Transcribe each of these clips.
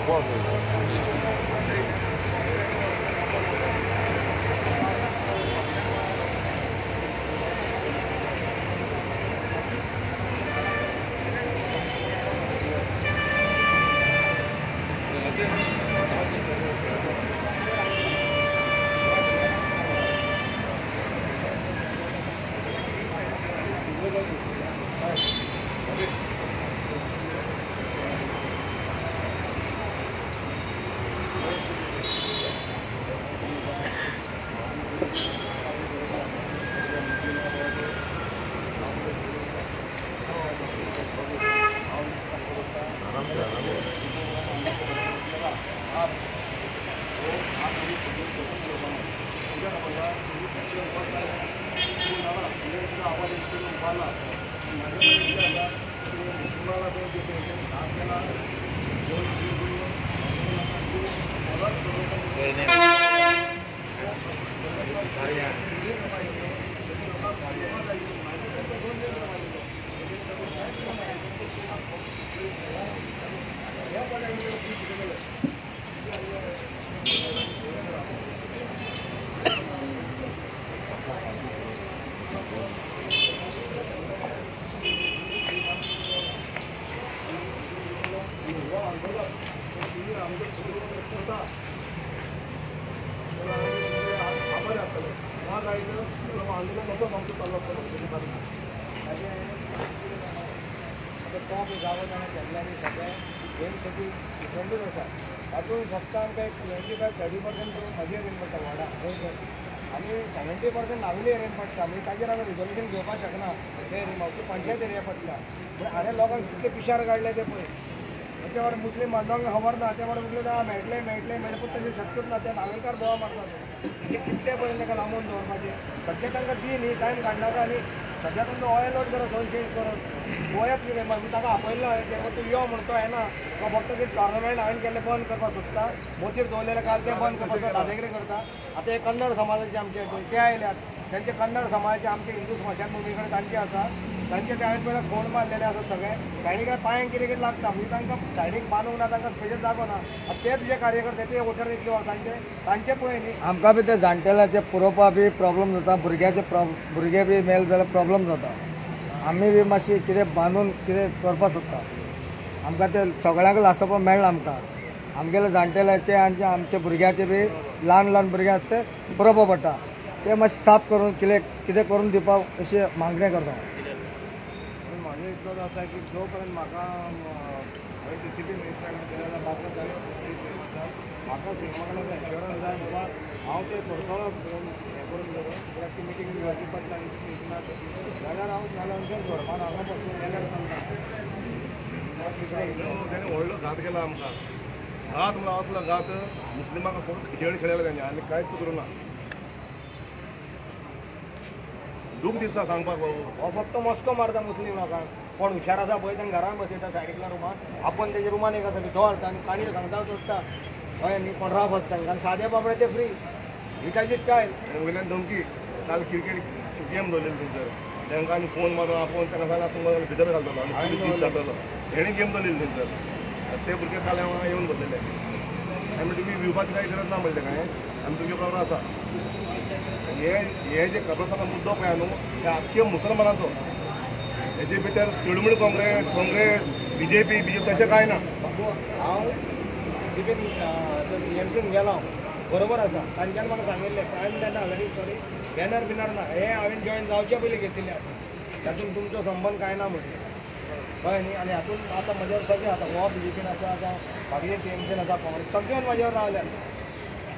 सोंपो आसा. आराम से, आराम से. आंदोलन तसोच आमचो चालू आसतलो. आतां तो बी गांवांत जाणा केल्ले आनी सगळें गेम सगळी डिफरंटूच आसा. तातूंत फक्त आमकां एक 25-30% म्हजे एरियेन पडटा, वॉर्डा आनी 70% नावेली एरियेन पडटा. म्हणजे ताजेर आमी रिजोल्युशन घेवपाक शकना. ते एरिया पंचायत एरिया पडटा. पूण हाणें लोकांक कितले पिशार काडले ते पळय. ते वाटेन मुस्लीम बांधवांक खबर ना. ते वाटेन मुस्लीम मेळटले मेळटले मेळटले, पूण तशें शक्यूच ना. ते नावेलकार बोवा मारतात. म्हणजे कितले पर्यंत ताका लांबोवन दवरपाचें? सद्या तांकां दी न्ही टायम काडनाका. आनी सद्या तुमचो ऑयल लोड करा 200 करून पळयात कितें. मागीर ताका आपयल्लो हांवें, तेका तूं यो म्हण, तो येना. तो फक्त ते टॉर्नामेंट हांवें केल्लें बंद करपाक सोदता. मोतीर दवरलेलें काल तें बंद करपाक दादागिरी करता. आतां हे कन्नड समाजाचे आमचे ते आयल्यात. तांचे कन्नड समाजाचे आमचे हिंदू स्मशानभुमी कडेन तांचे आसा. तांचे ते हांवें पळयल्यार फोण मारलेले आसा सगळे. सायडीक पांयांक कितें कितें लागता. म्हणजे तांकां सायडीक बांदूंक ना, तांकां स्पेशल जागो ना. आतां ते तुजे कार्यकर्ते ते वचर इतले वर्सांचे तांचे पळय न्ही. आमकां बी ते जाणटेल्याचे पुरोवपा बी प्रॉब्लम जाता. भुरग्याचे भुरगे बी मेले जाल्यार प्रॉब्लम जाता. आमी बी मातशी कितें बांदून कितें करपाक सोदता. आमकां ते सगळ्यांक लासोवपाक मेळना. आमकां आमगेले जाणटेल्याचे आनी आमच्या भुरग्याचे बी ल्हान ल्हान भुरगे आसा ते पुरोवपा पडटा. ते मातशें साफ करून कितें कितें करून दिवपाक अशी मागणें करता. पूण म्हाजें इतलोच आसा की जो पर्यंत म्हाका हांवें डीसीपी मिनिस्टरा कडेन केलें जाल्यार बाबरो जाले म्हाका सीएमा कडेन एश्योरन्स जाय बाबा हांव ते करतलो हें करून करून कित्याक ती मिटींग घेवची पडटा ना जाल्यार हांव नाल्यार अनशन सोडपा हांगा बसून गेल्यार चलना. तेणें व्हडलो घात केला आमकां. घात म्हणल्यार असलो घात, मुस्लिमांक फक्त खेळ खेळयला तेणें आनी कांयच करूं ना. दूख दिसता सांगपाक बाबू. हो फक्त मस्को मारता मुस्लीम लोकांक. कोण हुशार आसा पळय तांकां घरान बसयता सायडीकल्या रुमान. आपण तेजे रुमान एक आसा तो हाडटा आनी काणी सांगता सोडटा. हय न्ही, कोण राव आसता तांकां आनी सादे बाबडे ते फ्री. ही ताजी स्टायल. आनी वयल्यान धमकी. काल क्रिकेट गेम दवरलेली थंयसर. तांकां आनी फोन मारून आपोवन तांकां सांगला, तुमकां भितर घालतलो आनी पुलीस जीप धाडटलो. हेणी गेम दवरलेली थंयसर. ते भुरगे काल हांगा येवन बसलेले. आनी तुमी भिवपाची कांय गरज ना म्हणलें कांय, आमी तुमचे बरोबर आसा. हे हे जे कब्रस्ताना मुद्दो पळय न्हू, हे आख्खे मुसलमानाचो. हेजे भितर तृणमूल काँग्रेस, काँग्रेस, बीजेपी, बीजेपी तशें कांय ना. बाबू, हांव सीपीन टीएमसीन गेलो, बरोबर आसा. तांच्यान म्हाका सांगिल्लें प्रायम तेन्ना व्हेरी सॉरी, बॅनर बिनर ना. हे हांवें जॉयन जावचे पयलीं घेतिल्लें आसा. तातूंत तुमचो संबंद कांय ना म्हटलें. कळ्ळें न्ही? आनी हातूंत आतां म्हज्यावर सगळें आतां हो बीजेपीन आसा, आतां बाकीचे टीएमसीन आसा, काँग्रेस सगळे म्हज्यावर रावल्यात.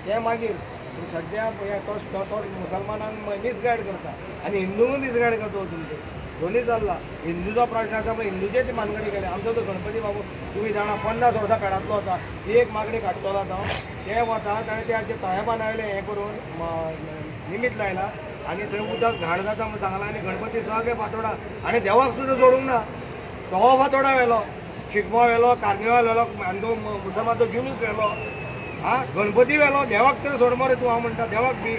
ते मागीर पूण सद्या पळय तो तो मुसलमानांक मिसगायड करता आनी हिंदूंक मिसगायड करता. वचून ते दोनूय चल्ला. हिंदूचो प्रश्न आसा पण हिंदूचे ती मानगडी केली. आमचो तो गणपती बाबू तुमी जाणा 50 वर्सां पेडांतलो वता. एक मागणी काडटलो आतां ते वता. ताणें ते तळ्या बांदावयलें हें करून निमीत लायला आनी थंय उदक घाण जाता म्हणून सांगलां. आनी गणपती सगळे फातोडा आनी देवाक सुद्दां सोडूंक ना. तो फातोडा व्हेलो, शिगमो व्हेलो, कार्निवाल व्हेलो आनी तो मुसलमानचो जुलूस व्हेलो. हा, गणपती व्हेलो, देवाक तरी सोड मरे तूं. हांव म्हणटा देवाक बी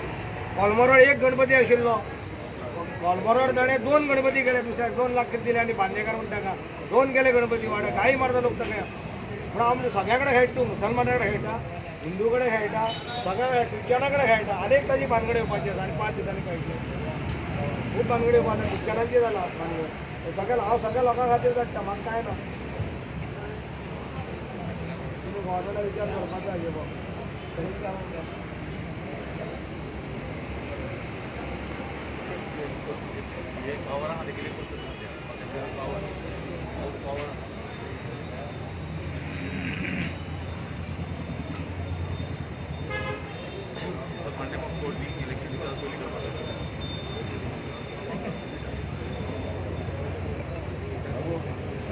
कोलमोरोड एक गणपती आशिल्लो, कोलमोरोड ताणें दोन गणपती केले. दुसऱ्याक 2 लाख दिले आनी बांदेकार म्हणटा ताका दोन केले गणपती. वाडा गाळी मारता लोक ताका. म्हणून हांव म्हणटा सगळ्या कडेन खेळटा तूं, मुसलमाना कडेन खेळटा, हिंदू कडेन खेळटा, सगळ्या कडेन, क्रिश्चना कडेन खेळटा. आनी एक ताजी भानगड येवपाची आसा आनी 5 दिसांनी कळटलें. खूब भानगड येवपा आसा, क्रिश्चनांची जाला भानगड. सगळ्या हांव सगळ्या लोकां खातीर काडटा, म्हाका कांय ना. तुमी गोवा विचार करपाचो हाजेर.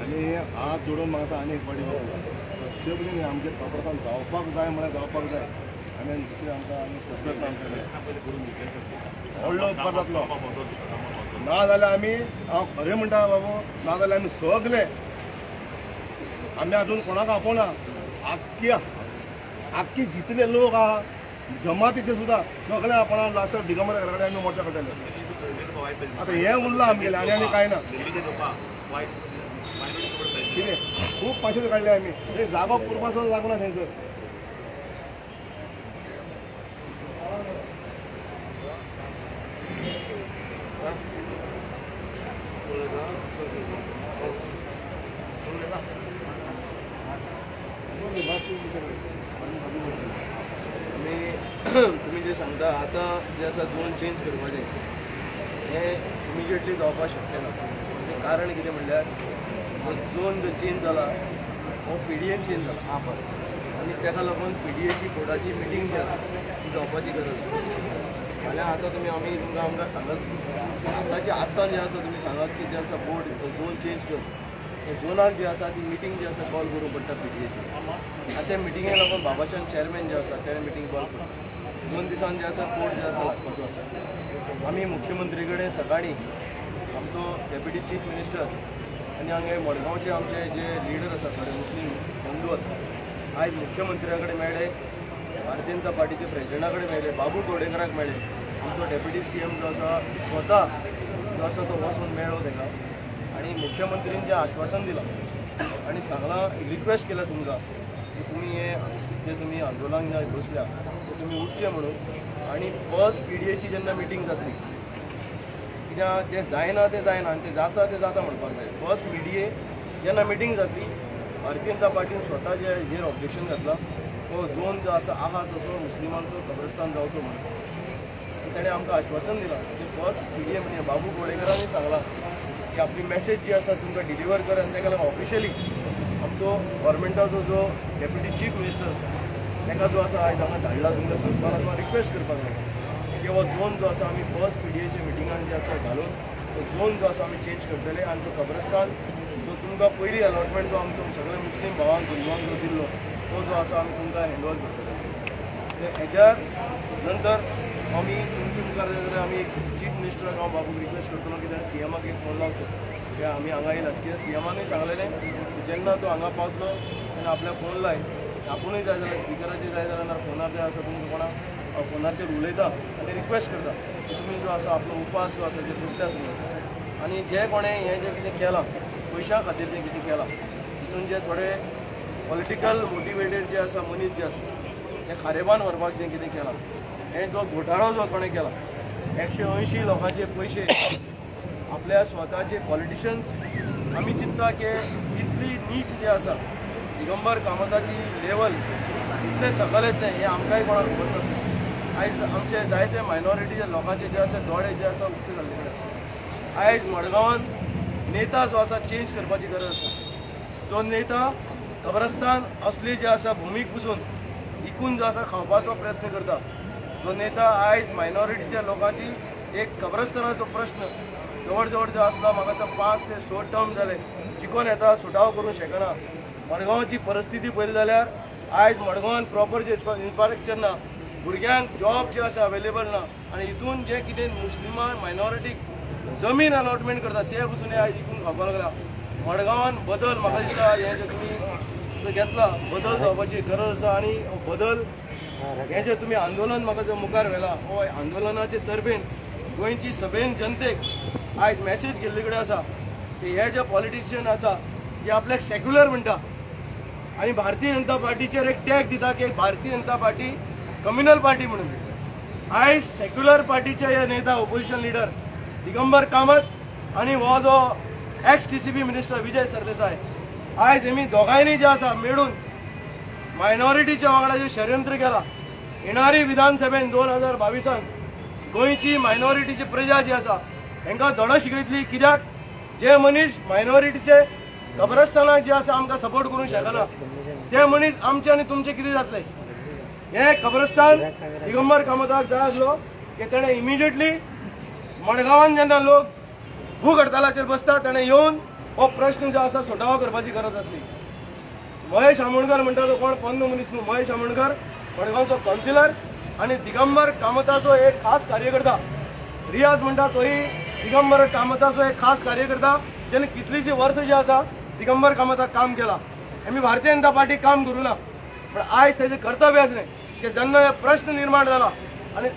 आनी हात जोडून मागता आनी एक फावटी बाबू, कशे बशेन आमचें कब्रस्तान जावपाक जाय म्हळ्यार जावपाक जाय. आनी दुसरें आमकां आनी सोदत ना आमचे. व्हडलो उपकार जातलो. ना जाल्यार आमी, हांव खरें म्हणटा बाबू, ना जाल्यार आमी सगले, आमी अजून कोणाक आपोवना. आख्खी आख्खी जितले लोक आहा जमातीचे सुद्दां सगळे आपण लास्ट दिगंबर घरा कडेन आमी मोर्चा काडटले. आतां हें उरलां आमगेलें आनी आनी कांय ना. कितें खूब पाशे काडले आमी, ते जागो पुरपा सुद्दां जागो ना थंयसर. आमी तुमी जे सांगता आतां जे आसा झोन चेंज करपाचें हें इमिजिएटली जावपाक शक्य ना. तें कारण कितें म्हणल्यार झोन जो चेंज जाला हो पीडीएन चेंज जाला आनी ताका लागून पीडीएची बोर्डाची मिटींग जी आसा ती जावपाची गरज आसा. फाल्यां आतां तुमी आमी तुमकां आमकां सांगत आतांचे आतां जें आसा तुमी सांगात की जें आसा बोर्ड झोन चेंज कर, झोनाक जी आसा ती मिटींग जी आसा कॉल करूंक पडटा पीडीएची. आनी त्या मिटिंगे लागून बाबाच्यान चॅरमॅन जे आसा तेणें मिटींग कॉल करता. 2 दिसान जे आसा कोर्ट जे आसा लागपाचो आसा. आमी मुख्यमंत्री कडेन सकाळीं आमचो डेप्युटी चीफ मिनिस्टर आनी हांगा मडगांवचे आमचे जे लिडर आसा थोडे मुस्लीम बंधू आसा, आयज मुख्यमंत्र्या कडेन मेळ्ळे, भारतीय जनता पार्टीचे प्रेजिडेंटा कडेन मेळ्ळे, बाबू गोडेकराक मेळ्ळे. आमचो डेप्युटी सीएम जो आसा स्वता जो आसा तो वचून मेळ्ळो ताका आनी मुख्यमंत्रीन जें आश्वासन दिलां आनी सांगलां, रिक्वेस्ट केल्या तुमकां की तुमी हे जे तुमी आंदोलन जे बसल्या ते तुमी उठचे म्हणून. आनी फर्स्ट पीडीएची जेन्ना मिटींग जातली, कित्याक जें जायना तें जायना आनी तें जाता तें जाता म्हणपाक जाय. फर्स्ट पीडीए जेन्ना मिटींग जातली, भारतीय जनता पार्टीन स्वता जे हेजेर ऑब्जेक्शन घातलां तो झोन जो आसा आहा तसो मुस्लिमांचो कब्रस्तान जावचो म्हणून ताणें आमकां आश्वासन दिलां की फर्स्ट पीडीए म्हणजे बाबू गोडेकरांनी सांगलां की आपली मॅसेज जी आसा तुमकां डिलिव्हर कर. आनी ताका लागून ऑफिशियली आमचो गव्हर्मेंटाचो जो डेप्युटी चीफ मिनिस्टर आसा ताका जो आसा आयज हांगा धाडला तुमकां सांगपाक लागून, रिक्वेस्ट करपाक लागून की हो झोन जो आसा आमी फर्स्ट पीडीएच्या मिटिंगान जे आसा घालून तो झोन जो आसा आमी चेंज करतले. आनी तो कब्रस्तान जो तुमकां पयली अलॉटमेंट जो आमकां सगळ्या मुस्लीम भावांक बंधुवांक जो दिल्लो तो जो आसा आमी तुमकां हँड ओवर करतले. हेज्या नंतर आमी तुमचे मुखार जाय जाल्यार आमी चीफ मिनिस्टराक हांव बाबूक रिक्वेस्ट करतलो की ताणें सीएमाक एक फोन लावचो की आमी हांगा येयला. कित्याक सीएमानूय सांगलेलें जेन्ना तो हांगा पावतलो तेन्ना आपल्याक फोन लाय, आपुणूय जाय जाल्यार स्पिकराचेर जाय जाल्यार फोनार जाय आसा तुमकां कोणाक फोनाचेर उलयता आनी रिक्वेस्ट करता की तुमी जो आसा आपलो उपास जो आसा जे बसल्या तुमी आनी जे कोणें हें जें कितें केलां पयशां खातीर जें कितें केलां तितून जे थोडे पॉलिटिकल मोटिवेटेड जे आसा मनीस जे आसा ते खारेबान व्हरपाक जें कितें केलां, हें जो घोटाळो जो कोणें केला 180 लोकांचे पयशे आपल्या स्वताचे पॉलिटिशन्स, आमी चिंत्ता की इतली नीच जे आसा दिगंबर कामताची लेवल इतलें सकयल येतलें हें आमकांय कोणाक खबर नासलें. आयज आमचे जायते मायनॉरिटीच्या लोकांचे जे आसा दोळे जे आसा उक्ते जाल्ले कडेन आसा. आयज मडगांवान नेता जो आसा चेंज करपाची गरज आसा. जो नेता कब्रस्तान असली जे आसा भुमीक बसून इकून जो आसा खावपाचो प्रयत्न करता, जो नेता आयज मायनॉरिटीच्या लोकांची एक कब्रस्तानाचो प्रश्न जवळ जवळ जो आसला म्हाका दिसता 5 ते 6 टर्म जाले जिकोन येता सुटावो करूंक शकना. मडगांवची परिस्थिती पळयली जाल्यार आयज मडगांवान प्रॉपर जे इन्फ्रास्ट्रक्चर ना, भुरग्यांक जॉब जे आसा अवेलेबल ना आनी हितून जे कितें मुस्लिमां मायनॉरिटीक जमीन अलॉटमेंट करता ते पसून हे आयज इकून खावपाक लागला. मडगांवान बदल म्हाका दिसता हें जे तुमी घेतला बदल जावपाची गरज आसा. आनी बदल हें जे तुमी आंदोलन म्हाका जो मुखार व्हेला हो आंदोलनाचे तर्फेन गोंयची सभेन जनतेक आयज मॅसेज गेल्ले कडेन आसा की हे जे पॉलिटिशियन आसा जे आपल्याक सेक्युलर म्हणटा, आनी भारतीय जनता पार्टीचेर एक टॅग दिता की Bharatiya Janata party communal party म्हणून. आयज सेक्युलर पार्टीचे हे नेता, ओपोजिशन लिडर दिगंबर कामत आनी हो जो ex TCP minister Vijay Sardesai, आयज हेमी दोगांयनी जे आसा मेळून मायनॉरिटीच्या वांगडा जे षडयंत्र केला, येणारी विधानसभेन 2022 गोंयची मायनॉरिटीची प्रजा जी आसा हेंकां धडो शिकयतली. कित्याक जे मनीस मायनॉरिटीचे कब्रस्तानाक जे आसा आमकां सपोर्ट करूंक शकना, ते मनीस आमचे आनी तुमचे कितें जातले? हे कब्रस्तान दिगंबर कामताक जाय आसलो की तेणें इमिजिएटली मडगांवान जेन्ना लोक भूक हडतालाचेर बसता, तेणें येवन हो प्रश्न जो आसा सुटावो करपाची गरज आसली. महेश आमोणकर म्हणटा तो कोण पोन्नो मनीस न्हू. महेश आमोणकर मडगांवचो कावन्सिलर आनी दिगंबर कामताचो एक खास कार्यकर्ता. रियाज म्हणटा तोय दिगंबर कामताचो एक खास कार्यकर्ता, जेणे कितलींशीं वर्सां जी आसा दिगंबर कामताक काम केलां. आमी भारतीय जनता पार्टी काम करूं ना, पण आयज तेजें कर्तव्य आसलें की जेन्ना हे प्रश्न निर्माण जाला आनी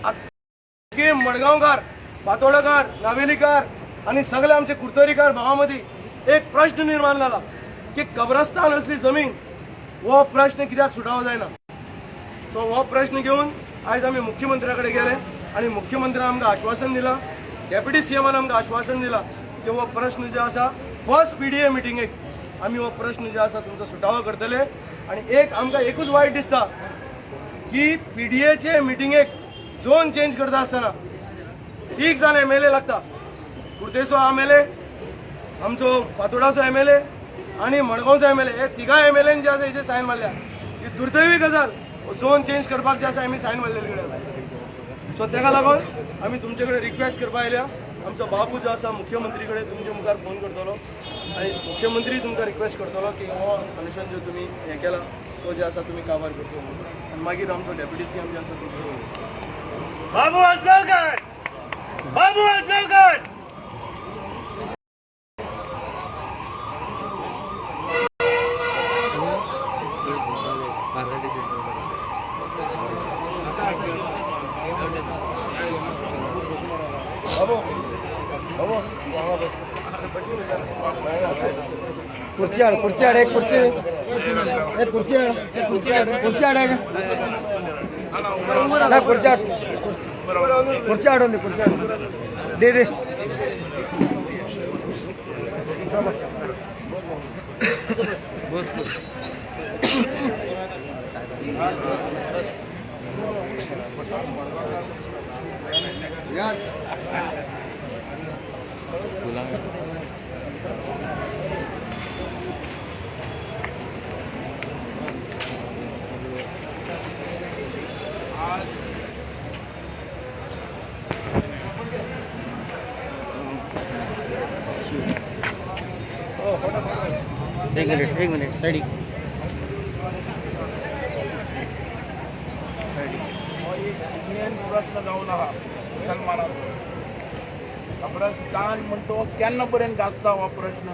की मडगांवकार, फातोडकार, नावेलीकार आनी सगळे आमचे कुर्तोरीकार भावां मदीं एक प्रश्न निर्माण जाला की कब्रस्तान असली जमीन, हो प्रश्न कित्याक सुटावो जायना? सो हो प्रश्न घेवन आयज आमी मुख्यमंत्र्या कडेन गेले आनी मुख्यमंत्र्यान आमकां आश्वासन दिलां, डेप्युटी सीएमान आमकां आश्वासन दिलां की हो प्रश्न जो आसा फर्स्ट पीडीए मिटिंगेक आमी हो प्रश्न जो आसा तुमचो सुटावो करतले. आनी एक आमकां एकूच वायट दिसता की पीडीएचे मिटिंगेक झोन चेंज करता आसतना तीग जाण एमएलए लागता, कुर्तेचो एमएलए, आमचो फातोडाचो एमएलए आनी मडगांवचो एमएलए. हे तिगां एमएलएन जे आसा हेजेर सायन मारल्या. ही दुर्दैवी गजाल. झोन चेंज करपाक जे आसा आमी सायन मारलेले कडेन आसा. सो तेका लागून आमी तुमचे कडेन रिक्वेस्ट करपा आयल्या. आमचो बाबू जो आसा मुख्यमंत्री कडेन तुमचे मुखार फोन करतलो आनी मुख्यमंत्री तुमकां रिक्वेस्ट करतलो की हो अनशन जो तुमी हें केला तो जे आसा तुमी काबार करचो म्हणून. आनी मागीर आमचो डेप्युटी सीएम जे आसा तो. बाबू आजगांवकर, बाबू आजगांवकर. बाबू, बाबू, हांगा बस. खुर्ची हाड, खुर्ची हाड, एक खुर्ची, एक खुर्ची हाड, खुर्ची हाड, खुर्ची हाड एक. ना, खुर्ची हाड, खुर्ची हाडून दे, खुर्ची हाडून दे दे. एक मिनिट, एक मिनिट, साईड. हो एक मेन प्रश्न जावन आहा मुसलमानाचो. कब्रस्तान म्हण तो केन्ना पर्यंत गाजता हो प्रश्न.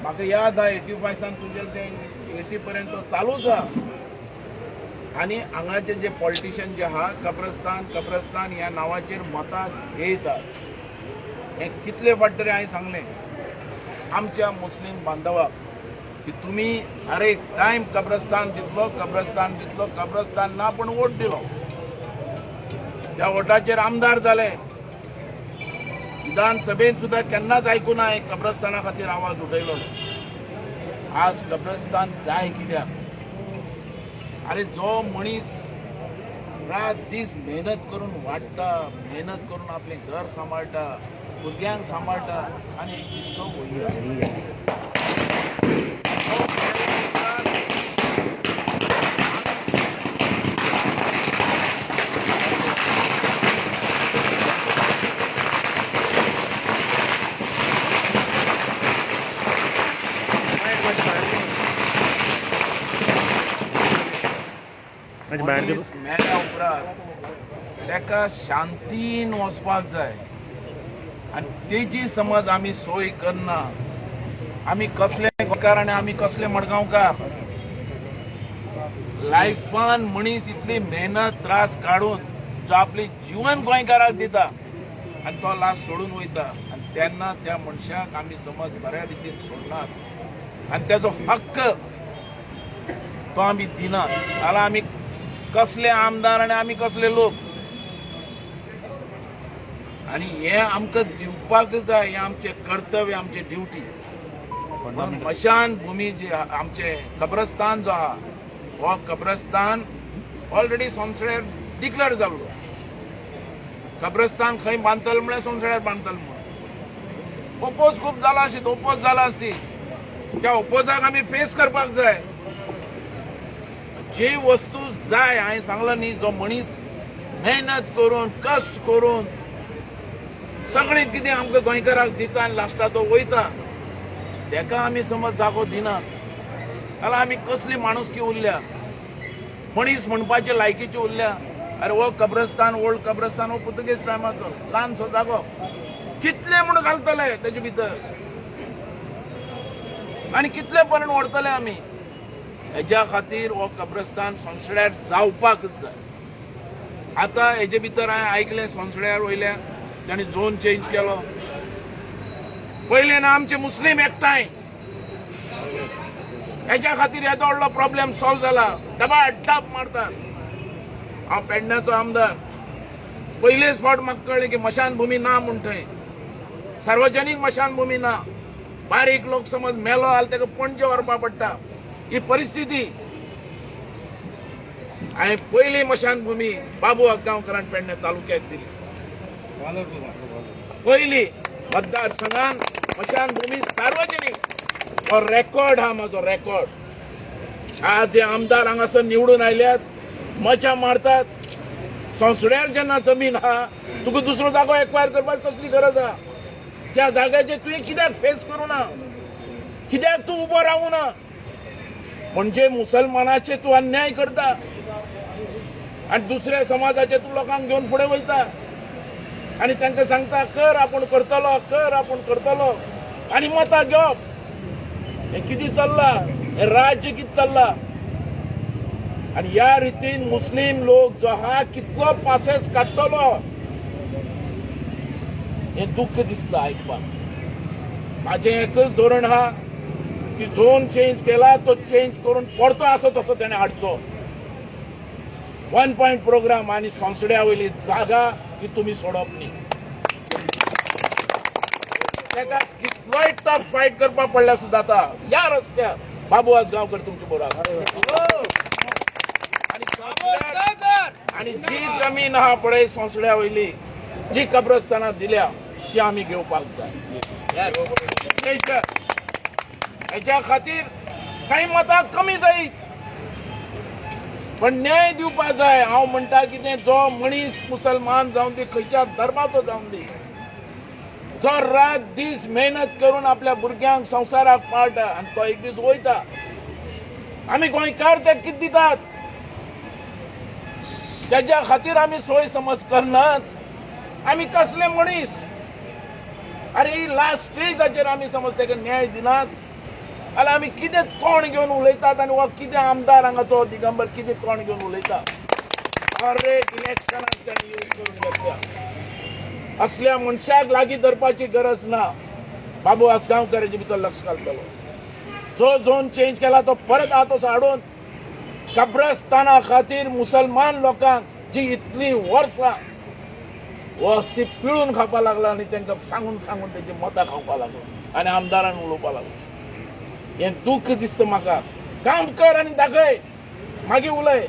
म्हाका याद आहा, 85 तुजें तें 80 पर्यंत तो चालूच आहा. आनी हांगाचे जे पॉलिटिशियन जे आहा, कब्रस्तान कब्रस्तान ह्या नांवाचेर मतां घेयतात. हें कितले फावट तरी हांवें सांगलें आमच्या मुस्लीम बांधवाक की तुमी हर एक टायम कब्रस्तान दितलो, कब्रस्तान दितलो, कब्रस्तान ना पूण वोट दिलो, त्या वोटाचेर आमदार जाले. विधानसभेत सुद्धा केन्नाच आयकूना कब्रस्ताना खातीर आवाज उठयलो. आज कब्रस्तान जाय कित्याक? अरे, जो मनीस रात दीस मेहनत करून वाडटा, मेहनत करून आपलें घर सांबाळटा, भुरग्यांक सांबाळटा आनी एक दीस तो वयता. तो मेल्या उपरांत मनीस मेल्या उपरांत ताका शांतीन वचपाक जाय आनी तेजी समज आमी सोय करना, आमी कसले गोंयकार आनी आमी कसले मडगांवकार? लायफान मनीस इतली मेहनत त्रास काडून जो आपली जीवन गोंयकाराक दिता आनी तो लास्ट सोडून वयता आनी तेन्ना त्या मनशाक आमी समज बऱ्या रितीन सोडनात आनी तेजो हक्क तो आमी दिनात जाल्यार आमी कसले आमदार आनी आमी कसले लोक. आनी हें आमकां दिवपाक जाय, हें आमचें कर्तव्य, आमचें ड्युटी. मशान भूमी जी आमचें कब्रस्तान जो आहा हो कब्रस्तान ऑलरेडी सोनसड्यार डिक्लेअर जाल्लो. कब्रस्तान खंय बांदतले म्हळ्यार सोनसड्यार बांदतले म्हणून ओपोज खूब जाला आसत, ओपोज जाला आसती, त्या ओपोजाक आमी फेस करपाक जाय. जी वस्तू जाय हांवें सांगला न्ही, जो मनीस मेहनत करून कश्ट करून सगळें कितें आमकां गोंयकाराक दिता आनी लास्टाक तो वयता, तेका आमी समज जागो दिनात जाल्यार आमी कसली माणुसकी उरल्या, मनीस म्हणपाचे लायकीची उरल्या. अरे हो कब्रस्तान, ओल्ड कब्रस्तान हो पुर्तुगेज टायमाचो ल्हानसो जागो, कितले म्हूण घालतले तेजे भितर आनी कितले पर्यंत व्हरतले आमी. हेज्या खातीर हो कब्रस्तान सोनसड्यार जावपाकच जाय. आतां हेजे भितर हांवें आयकलें सोनसड्यार वयल्या तांणी झोन चेंज केलो. पयले ना आमचे मुस्लीम एकठांय, हेज्या खातीर येदो व्हडलो प्रॉब्लेम सॉल्व जाला. डबा डब मारतात. हांव पेडण्याचो आमदार, पयलेच फावट म्हाका कळ्ळें की मशानभूमी ना म्हूण. थंय सार्वजनीक मशानभूमी ना. बारीक लोक समज मेलो जाल्यार ताका पणजे व्हरपा पडटा, ही परिस्थिती. हांवें पयली मशानभूमी बाबू आजगांवकरान पेडणे तालुक्याक दिली. पयली मतदारसंघान मशानभूमी सार्वजनीक, हो रेकॉर्ड हा म्हजो रेकॉर्ड. आज हे आमदार हांगासर निवडून आयल्यात, मजा मारतात. संसड्यार जेन्ना जमीन आहा, तुका दुसरो जागो एक्वायर करपाक कसली गरज आहा? त्या जाग्याचेर तुवें कित्याक फेस करूं ना, कित्याक तूं उबो रावूं ना? म्हणजे मुसलमानाचे तूं अन्याय करता आनी दुसऱ्या समाजाचे तूं लोकांक घेवन फुडें वयता आनी तांकां सांगता कर, आपूण करतलो, कर, आपूण करतलो, आनी मतां घेवप. हें कितें चल्लां? हें राज्य कितें चल्लां? आनी ह्या रितीन मुस्लीम लोक जो आहा कितलो पासेस काडटलो, हें दुख्ख दिसता आयकपाक. म्हाजें एकच धोरण आहा की झोन चेंज केला तो चेंज करून परतो आसा तसो तेणें हाडचो, वन पॉयंट प्रोग्राम, आनी सोंसड्या वयली जागा ही तुमी सोडप न्ही. ताका कितलोय टफ फायट करपाक पडल्यार सुद्दां जाता. ह्या रस्त्यार बाबू आजगांवकर तुमचे बरोबर. आनी जी जमीन आहा पळय सोंसड्या वयली, जी कब्रस्तानात दिल्या, ती आमी घेवपाक जाय. हेच्या खातीर कांय मतां कमी जायत, पण न्याय दिवपा जाय. हांव म्हणटा कितें, जो मनीस मुसलमान जावन दी, खंयच्या धर्माचो जावन दी, जो रात दीस मेहनत करून आपल्या भुरग्यांक संवसाराक पाळटा आनी तो एक दीस वयता, आमी गोंयकार ते कितें दितात? तेज्या खातीर आमी सोय समज करनात. आमी कसले मनीस? अरे, ही लास्ट स्टेजाचेर आमी समज तेका न्याय दिनात जाल्यार आमी कितें तोंड घेवन उलयतात? आनी हो कितें आमदार हांगाचो दिगंबर कितें तोंड घेवन उलयता? हर एक इलेक्शनाक तेणी यूज करून घेतल्या. असल्या मनशाक लागीं धरपाची गरज ना. बाबू आजगांवकर हेजे भितर लक्ष घालतलो. जो झोन चेंज केला तो परत आतां हाडून कब्रस्ताना खातीर मुसलमान लोकांक जी इतली वर्सां हो पिळून खावपा लागला आनी तांकां सांगून सांगून तेजी मतां खावपा लागलो आनी आमदारान उलोवपा लागलो, हें दुख्ख दिसता म्हाका. काम कर आनी दाखय, मागीर उलय.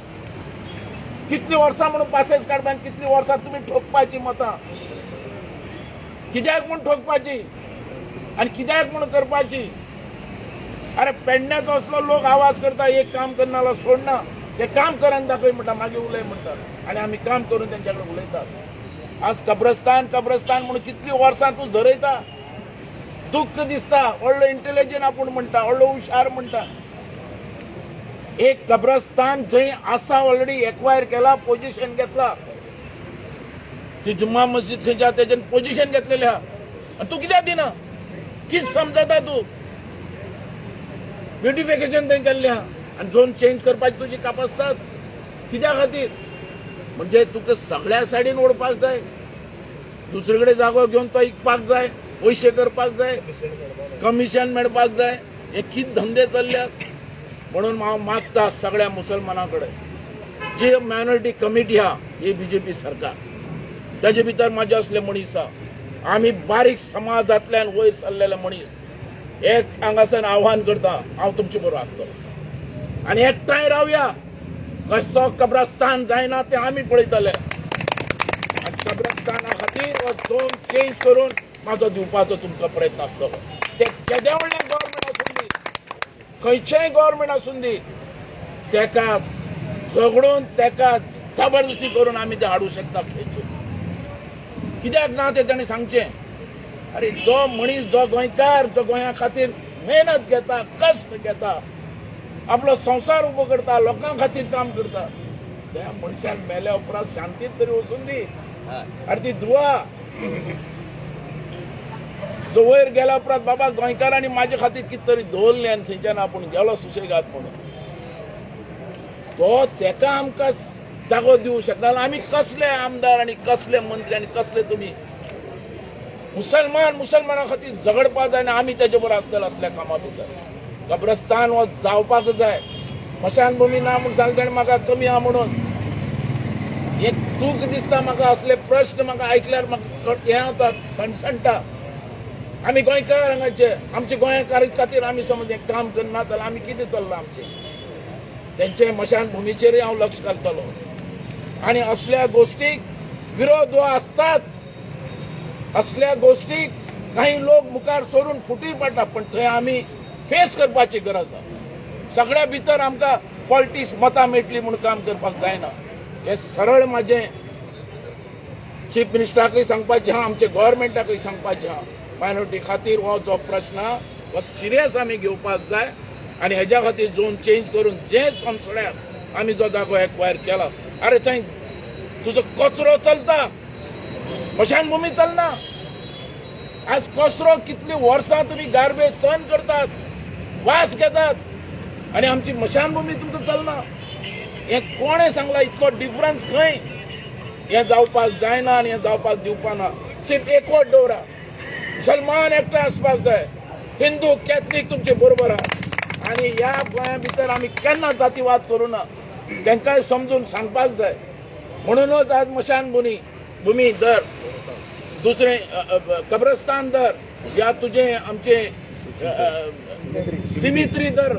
कितली वर्सां म्हणून पासेस काडपा आनी कितली वर्सां तुमी ठोकपाची मतां? कित्याक म्हूण ठोकपाची आनी कित्याक म्हूण करपाची? अरे, पेडण्याचो असलो लोक आवाज करता, एक काम करना जाल्यार सोडना, ते काम कर आनी दाखय म्हणटा, मागीर उलय म्हणटा, आनी आमी काम करून तेंच्या कडेन उलयतात. आज कब्रस्तान कब्रस्तान म्हणून कितली वर्सां तूं झरयता, दुख्ख दिसता. व्हडलो इंटेलिजंट आपूण म्हणटा, व्हडलो हुशार म्हणटा. एक कब्रस्तान जंय आसा, ऑलरेडी एक्वायर केला, पोजिशन घेतला, ती जुम्मा मस्जिद खंयच्या तेजेन पोजिशन घेतलेले आहा, आनी तूं कित्याक दिना? कित समजता तूं? ब्युटिफिकेशन थंय केल्लें आहा आनी झोन चेंज करपाची तुजी कापास्ताद कित्या खातीर? म्हणजे तुका सगळ्या सायडीन ओडपाक जाय, दुसरे कडेन जागो घेवन तो इकपाक जाय, पयशे करपाक जाय, कमिशन मेळपाक जाय. हे कित धंदे चल्ल्यात? म्हणून हांव मागता सगळ्या मुसलमानां कडेन, जी मायनॉरिटी कमिटी आहा ही बीजेपी सरकार, ताजे भितर म्हाजे असले मनीस आहा. आमी बारीक समाजांतल्यान वयर सरलेले मनीस एक हांगासर आव्हान करता, हांव तुमचे बरोबर आसतलो आनी एकठांय रावया. कसो कब्रस्तान जायना तें आमी पळयतले आनी कब्रस्ताना खातीर हो झोन चेंज करून म्हाजो दिवपाचो तुमकां प्रयत्न आसतलो. ते केदें व्हडलें गव्हर्मेंट आसूं दी, खंयचेंय गव्हर्मेंट आसूं दी, तेका झगडून तेका जबरदस्ती करून आमी ते हाडूं शकता खेचून. कित्याक ना तें ताणें सांगचें. अरे जो मनीस, जो गोंयकार, जो गोंया खातीर मेहनत घेता, कश्ट घेता, आपलो संवसार उबो करता, लोकां खातीर काम करता, त्या मनशाक मेल्या उपरांत शांतीत तरी वचून दी. अरे ती दुवा जो वयर गेल्या उपरांत बाबा गोंयकारांनी म्हाजे खातीर कितें तरी दवरलें आनी थंयच्यान आपूण गेलो सुशेगाद म्हणून, तो तेका आमकां जागो दिवं शकना. आमी कसले आमदार आनी कसले मंत्री आनी कसले तुमी मुसलमान? मुसलमाना खातीर झगडपा जाय आनी आमी तेजे बरोबर आसतले असल्या कामां भितर. कब्रस्तान हो जावपाक जाय. मशानभूमी ना म्हूण सांगलें ताणें म्हाका, कमी आहा म्हणून. एक दूख दिसता म्हाका, असले प्रश्न म्हाका आयकल्यार म्हाका हें जाता, सणसणटा. आमी गोंयकार हांगाचे, आमचे गोंयकार खातीर आमी समज हें काम करना जाल्यार आमी कितें चल्लां आमचें? तेंचे मशानभुमीचेरूय हांव लक्ष घालतलो आनी असल्या गोश्टीक विरोध हो आसताच. असल्या गोश्टीक काही लोक मुखार सरून फुटी पडटा, पण थंय आमी फेस करपाची गरज आसा. सगळ्या भितर आमकां पॉलिटिक्स मतां मेळटली म्हूण काम करपाक जायना. हे सरळ म्हाजें चीफ मिनिस्टराकूय सांगपाचें आहा, आमचे गव्हर्मेंटाकूय सांगपाचें आहा, मायनॉरिटी खातीर हो जो प्रश्न आहा हो सिरियस आमी घेवपाक जाय आनी हेज्या खातीर झोन चेंज करून जे सोमसड्याक आमी जो जागो एक्वायर केला, अरे थंय तुजो कचरो चलता, मशानभूमी चलना. आज कचरो कितली वर्सां तुमी गार्बेज सहन करतात, वास घेतात आनी आमची मशानभूमी तुमकां चलना. हें कोणें सांगलां? इतलो डिफरन्स खंय? हें जावपाक जायना आनी हें जावपाक दिवपा ना. सिर्फ एकवट दवरा, मुसलमान एकठांय आसपाक जाय, हिंदू कॅथलीक तुमचे बरोबर आहा आनी ह्या गोंया भितर आमी केन्ना जातीवाद करूं ना. तांकांय समजून सांगपाक जाय. म्हणूनच आज मशान भूमी दर, दुसरें कब्रस्तान दर, या तुजें आमचे सिमित्री दर,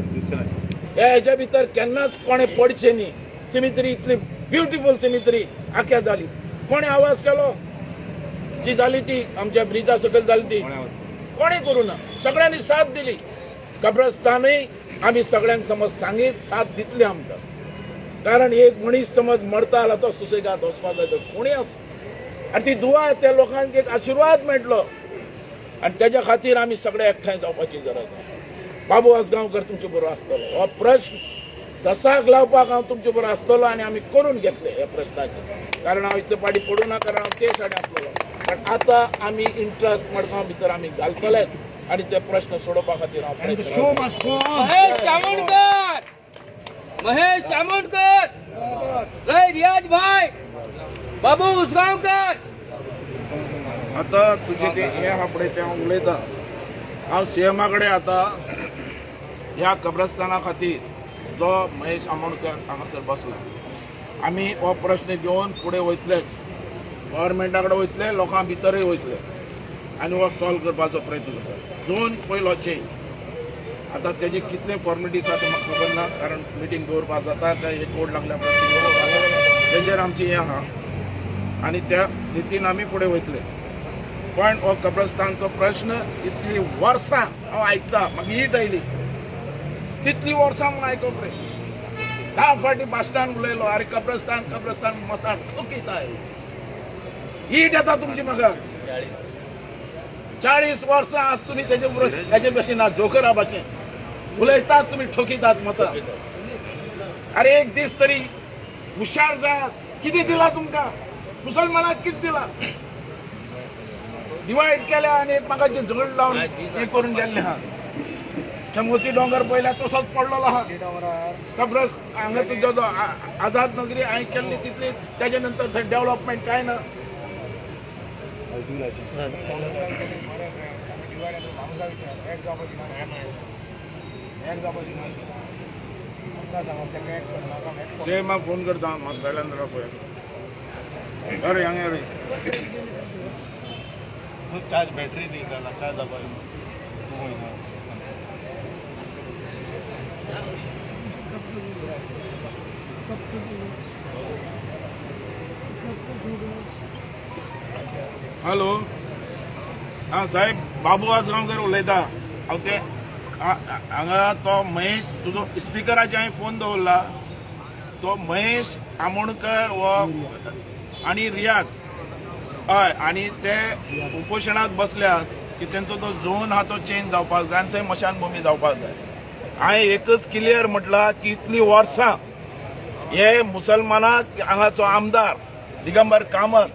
ह्या हेज्या भितर केन्नाच कोणें पडचें न्ही. सिमित्री इतली ब्युटिफूल सिमित्री आख्या जाली, कोणें आवाज केलो? जी जाली ती आमच्या ब्रिजा सकयल जाली ती कोणें करूं ना, सगळ्यांनी साथ दिली. कब्रस्तानूय आमी सगळ्यांक समज सांगीत साथ दितली आमकां, कारण एक मनीस समज मरता जाल्यार तो सुसेगाद वचपाक जाय, तो कोणूय आसूं. आनी ती दुवा त्या लोकांक एक आशिर्वाद मेळटलो आनी तेज्या खातीर आमी सगळे एकठांय जावपाची गरज आसा. बाबू आजगांवकर तुमचे बरोबर आसतलो. हो प्रश्न दसाक लावपाक हांव तुमचे बरोबर आसतलो आनी आमी करून घेतले ह्या प्रश्नाचे, कारण हांव इतले फाटी पडूं ना, कारण हांव ते सायडीन आसलेलो. पण आतां आमी इंट्रस्ट मडगांव भितर आमी घालतलेच आनी ते प्रश्न सोडोवपा खातीर हांव प्रयत्न करतलो. महेश आमोणकर, महेश आमोणकर, जय रियाज भाई, बाबू उसगांवकर. आता तुजे ते हे आहा पळय तें हांव उलयतां. हांव सीएमा कडेन आतां ह्या कब्रस्ताना खातीर जो महेश आमोणकर हांगासर बसला, आमी हो प्रश्न घेवन फुडें वयतलेच, गव्हर्मेंटा कडेन वयतले, लोकां भितरूय वयतले आनी हो सॉल्व करपाचो प्रयत्न करतले. दोन पयलो चेंज आतां तेजे कितले फॉर्मेलिटीज आसा ते म्हाका खबर ना, कारण मिटींग दवरपाक जाता काय हे कोड लागल्या उपरांत तेजेर आमची हें आहा आनी त्या रितीन आमी फुडें वयतले. पण हो कब्रस्तानचो प्रश्न इतली वर्सां हांव आयकता, म्हाका हीट आयली, कितली वर्सां म्हूण आयकप रे. 10 फावटी भाशणान उलयलो, अरे कब्रस्तान कब्रस्तान मतां ठोकीत आयली, हीट येता तुमची म्हाका. 40 वर्सां आज तुमी तेजे बरोबर हेजे भशेन ना जोकरा भाशेन उलयतात, तुमी ठोकितात मतां. अरे एक दीस तरी हुशार जायात. कितें दिलां तुमकां मुसलमानाक? कितें दिलां? डिवायड केल्या आनी एकमेकाचें झगड लावन हें करून गेल्ले आहा. शंगोची डोंगर पळयल्यार तसोच पडलेलो आहा. कब्रस हांगा तुजो जो आझाद नगरी हांवें केल्ली तितली, तेजे नंतर थंय डेव्हलपमेंट कांय ना. एक जावपाची ना, एक जावपाची ना. तांकां सांगप तांकां एक करनाका. सेम हांव फोन करता, मातसो सायल्यान राव पळय. अरे हांगा रे. चार्ज बॅटरी दी जाला, चार्ज जावपाक. हॅलो, आं साहेब, बाबू आजगांवकर उलयता. हांव ते हांगा तो महेश तुजो स्पिकराचेर हांवें फोन दवरला. तो महेश आमोणकर हो आनी रियाज, हय, आनी ते उपोशणाक बसल्यात की तेंचो तो झोन आहा तो चेंज जावपाक जाय आनी थंय मशानभुमी जावपाक जाय. हांवें एकच क्लियर म्हटलां की इतलीं वर्सां हे मुसलमानाक हांगाचो आमदार दिगंबर कामत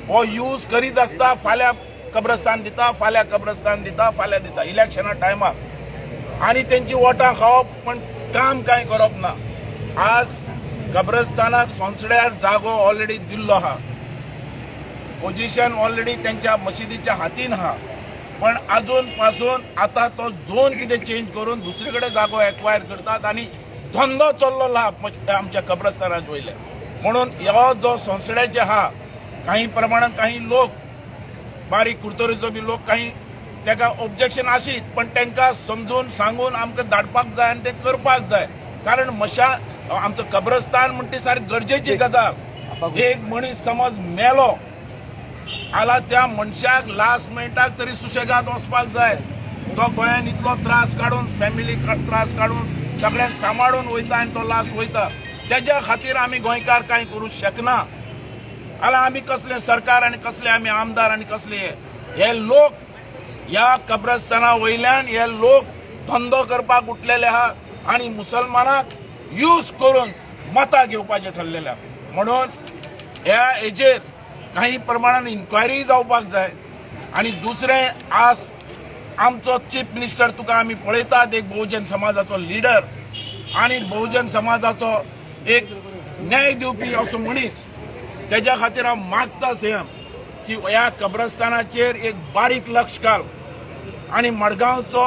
हो यूज करीत आसता. फाल्यां कब्रस्तान दिता, फाल्यां कब्रस्तान दिता, फाल्यां दिता इलेक्शना टायमार, आनी तेंची वोटां खावप, पण काम कांय करप ना. आज कब्रस्तानाक सोंसड्यार जागो ऑलरेडी दिल्लो आहा, पोजिशन ऑलरेडी तेंच्या मशिदीच्या हातीन आहा, पण अजून पासून आता तो झोन कितें चेंज करून दुसरे कडेन जागो एक्वायर करतात आनी धंदो चल्लोलो आहा आमच्या कब्रस्तानाच्या वयले. म्हणून हो जो सोंसड्याचे आहा, काही प्रमाणात काही लोक बारीक कुरतरीचो बी लोक काही तेका ऑब्जेक्शन आशीत, पण तांकां समजून सांगून आमकां धाडपाक जाय आनी तें करपाक जाय. कारण मशा आमचो कब्रस्तान म्हणटी सारकी गरजेची गजाल. एक मनीस समज मेलो आला, त्या मनशाक लास्ट मिनटाक तरी सुशेगाद वचपाक जाय. तो गोंयान इतलो त्रास काडून, फॅमिली त्रास काडून, सगळ्यांक सांबाळून वयता आनी तो लास्ट वयता. तेज्या खातीर आमी गोंयकार कांय करूं शकना. आला आमी कसले सरकार आनी कसले आमी आमदार आनी कसले हे लोक. ह्या कब्रस्ताना वयल्यान हे लोक धंदो करपाक उठलेले आहा आनी मुसलमानाक यूज करून मतां घेवपाचें ठरलेलें आहा. म्हणून ह्या हेजेर काही प्रमाणान इन्क्वायरी जावपाक जाय. आनी दुसरें, आज आमचो चीफ मिनिस्टर तुका आमी पळयतात, एक बहुजन समाजाचो लिडर आनी बहुजन समाजाचो एक न्याय दिवपी असो मनीस. तेज्या खातीर हांव मागता सीएम की ह्या कब्रस्तानाचेर एक बारीक लक्ष घाल आनी मडगांवचो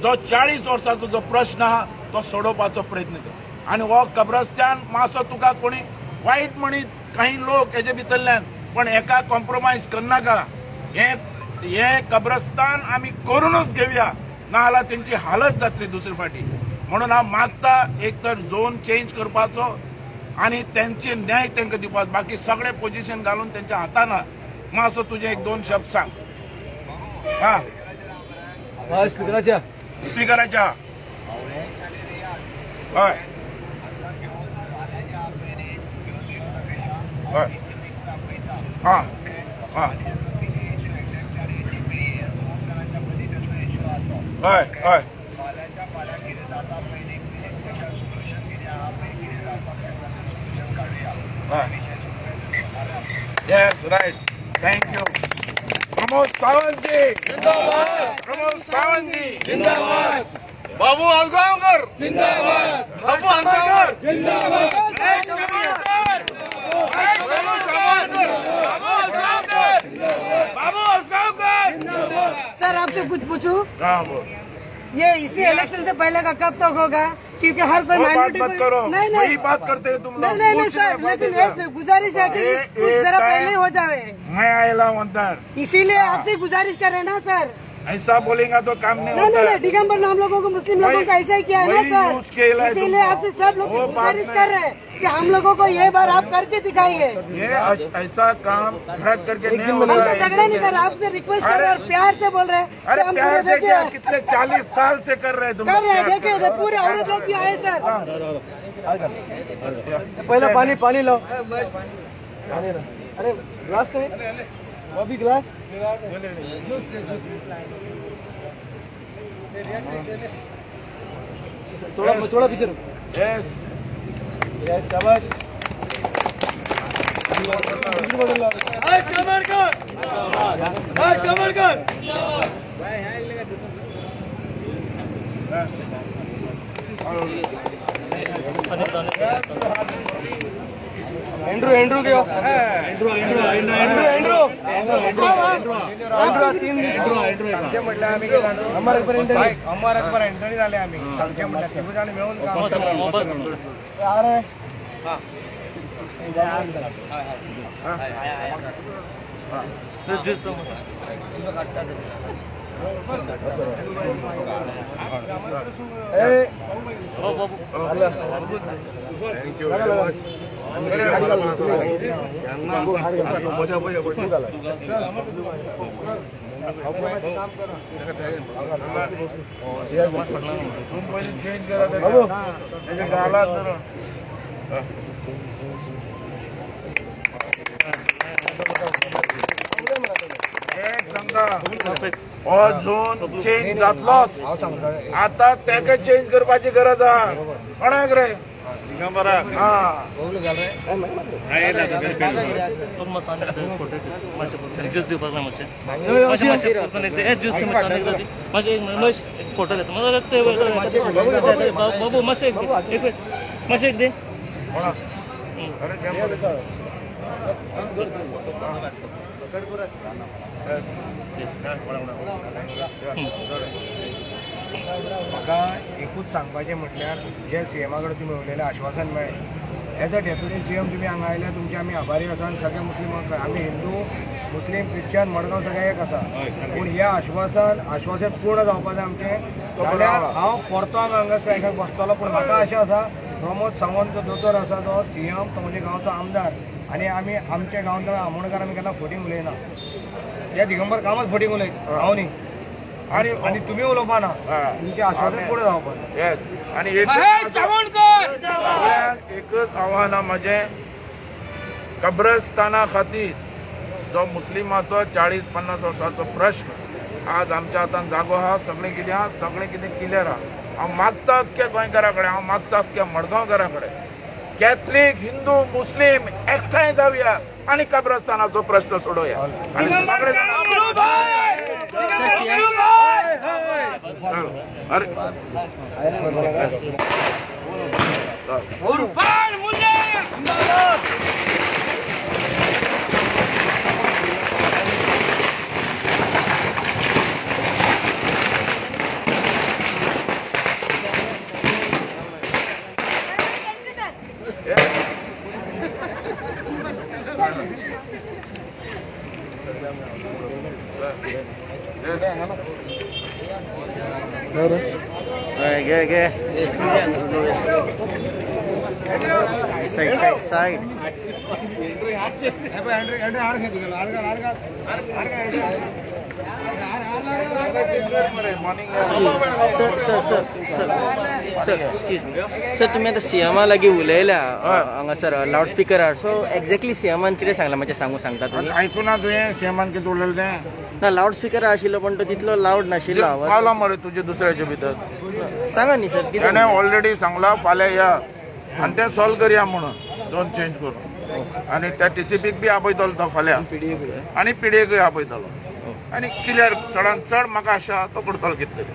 जो 40 वर्साचो जो प्रश्न आहा तो सोडोवपाचो प्रयत्न कर. आनी हो कब्रस्तान मातसो तुका कोणी वायट म्हणीत काही लोक हेजे भितरल्यान, पण हेका कॉम्प्रोमायज करनाका. हे हे कब्रस्तान आमी करूनच घेवया, ना जाल्यार तेंची हालत जातली दुसरे फाटी. म्हणून हांव मागता एक तर झोन चेंज करपाचो आनी तेंचे न्याय तांकां दिवपाचो. बाकी सगळे पोजिशन घालून तेंच्या हातान आहा. मातसो तुजे एक दोन शब्द सांग. हा, स्पिकराच्या. स्पिकराच्या. हय हय, हां हां, हय हय. फाल्यांच्या फाल्यां कितें जाता पळय, सोल्युशन कितें आहा पळय, कितें जावपाक शकता तें सोल्युशन काडुया. विशय सोडोवया. Yes, right, thank you. Pramod Sawant ji, Pramod Sawant ji. Babu Ajgaonkar, Babu Ajgaonkar. Mahesh Amonkar, Mahesh Amonkar, Babu Usgaonkar, Babu Usgaonkar. Sir, आपसे कुछ पूछूं? हाँ, बोल. ये इसी इलेक्शन से पहले का कब तक होगा? क्योंकि हर कोई वो बात माइनॉरिटी मत करो. नहीं वही नहीं बात करते हैं तुम लोग. नहीं नहीं नहीं पूछ सर, रहे बात लेकिन है. ऐसे गुजारिश है कि कुछ ये जरा टाइम- पहले हो जावे. मैं आयला हूं अंदर. इसीलिए आपसे गुजारिश कर रहे हैं ना सर. ऐसा बोलेगा तो काम नहीं नहीं होता. नहीं नहीं, दिगंबर ने हम लोगों को, मुस्लिम लोगों वही- को ऐसा ही किया है ना वही यूज केला सर. है इसीलिए तुमको. आपसे सब लोग वो बात गुजारिश नहीं. कर रहे हैं कि हम लोगों को ये बार आप करके दिखाइए. ये ऐसा काम झड़क करके नहीं हम होता तो है. झगड़ा नहीं कर रहे, आपसे रिक्वेस्ट कर रहे हैं और प्यार से बोल रहे हैं कि अरे हम प्यार पूरे से क्या, देखिए कितने 40 साल से कर रहे हैं तुम कर लोग रहे हैं. प्यार. देखिए इधर पूरे औरत लोग भी आए सर. पहिला पाणी, पाणी लाव. पाणी लाव. अरे ग्लास काय, वो भी ग्लास. थोड़ा थोड़ा पीछे रुक. Yes. Yes, शाबाश. दूसरी बॉटल लाव. महेश आमोणकर, महेश आमोणकर. एंड्रू एंड्रू घेव Andrew Andrew Andrew Andrew Andrew तीन सांगचें म्हटल्यार आमी कितें जाणा? अमर अकबर एंटनी. अमर अकबर एंटनी जाले आमी. सांगचें म्हटल्यार तिगूय जाण मेळून काम thank you very much. मजा पळय चेंज करा तेच्या गालात धरून. एक सांगता, हो झोन चेंज जातलोच. हांव सांगता, आता तेका चेंज करपाची गरज आहा कोणाक रे? हा. ज्यूस दिवपाक जाय मातशें मातशें मातशें ज्यूस मातशें एक फोटो घेता बाबू, मातशें एक मिनिट, मातशें एक दी. अरे म्हाका एकूच सांगपाचें म्हटल्यार जे सीएमा कडेन तुमी उलयलें, आश्वासन मेळ्ळें. एज अ डेप्युटी सीएम तुमी हांगा आयल्या, तुमचे आमी आभारी आसा. आनी सगळे मुस्लिम, आमी हिंदू मुस्लीम क्रिश्चन मडगांव सगळे एक आसा, पूण हे आश्वासन आश्वासन पूर्ण जावपा जाय आमचें. जाल्यार हांव परतो हांगा स्ट्रायकाक बसतलो. पूण म्हाका अशें आसा, प्रमोद सावंत जो दोतोर आसा, तो सीएम, तो म्हणजे गांवचो आमदार आनी आमी आमच्या गांवांत आमोणकार आमी केन्ना फटींग उलयना. ते दिगंबर कामत फटींग उलयत, हांव न्ही. आणि आनी तुमी उलोवपा ना, तुमचें आश्वासन पुर्ण जावपा जाय. Yes. आणि एकच आव्हान आहा म्हजें, कब्रस्ताना खातीर जो मुस्लिमाचो 40-50 वर्सांचो प्रश्न आज आमच्या हातान जागो आहा. सगळें कितें आहा, सगळें कितें क्लियर आहा. हांव मागता अख्ख्या गोंयकारा कडेन, हांव मागता अख्ख्या मडगांवकारा कडेन, कॅथलीक हिंदू मुस्लीम एकठांय जावया आनी कब्रस्तानाचो प्रश्न सोडोवया. आनी सगळे जाण, अरे घे घे, side side side. Sir sir sir sir sir, excuse me sir, तुमी आतां सीएमा लागीं उलयल्या हांगासर लावडस्पिकरार, सो एक्झॅक्टली सीएमान कितें सांगलां मातशें सांगू सांगता तुमी? आयकुना तुवें सीएमान कितें उलयलें तें? ना, लावडस्पिकर आशिल्लो पण तो तितलो लावड नाशिल्लो आवाज. पावला मरे तुजे दुसऱ्याच्या भितर. सांगा न्ही सर कितें? तेणें ऑलरेडी सांगला फाल्यां या आनी तें सॉल्व करया म्हणून, झोन चेंज करून. आनी त्या टीसीपीक बी आपयतलो तो फाल्यां आनी पीडीएकूय आपयतलो आनी क्लियर चडान चड म्हाका आशा तो करतलो कितें तरी.